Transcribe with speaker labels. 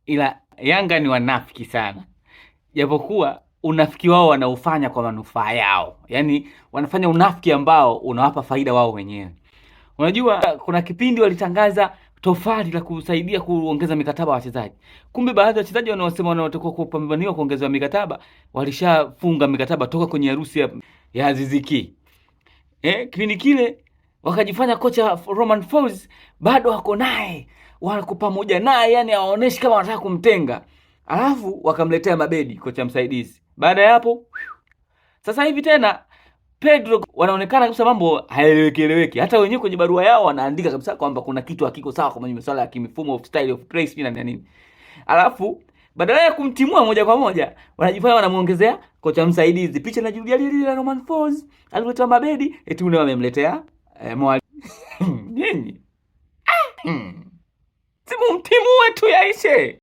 Speaker 1: Ila Yanga ni wanafiki sana, japokuwa unafiki wao wanaufanya kwa manufaa yao, yaani wanafanya unafiki ambao unawapa faida wao wenyewe. Unajua, kuna kipindi walitangaza tofali la kusaidia kuongeza mikataba wachezaji, kumbe baadhi ya wachezaji wanaosema wanaotakiwa kupambaniwa kuongezewa mikataba walishafunga mikataba toka kwenye harusi ya Aziz Ki. Kipindi kile wakajifanya kocha Romain Folz bado wako naye, wako pamoja naye, yani hawaoneshi kama wanataka kumtenga. Alafu wakamletea Mabedi kocha msaidizi. Baada ya hapo, sasa hivi tena Pedro wanaonekana kabisa mambo hayaeleweki eleweki. Hata wenyewe kwenye barua yao wanaandika kabisa kwamba kuna kitu hakiko sawa kwenye masuala ya kimifumo of style of play sijui na nini. Alafu badala ya kumtimua moja kwa moja wanajifanya wanamuongezea kocha msaidizi. Picha inajirudia ile ile la Romain Folz alivyotoa Mabedi, eti ule wamemletea mwali. Nyinyi. Simumtimue tu yaishe.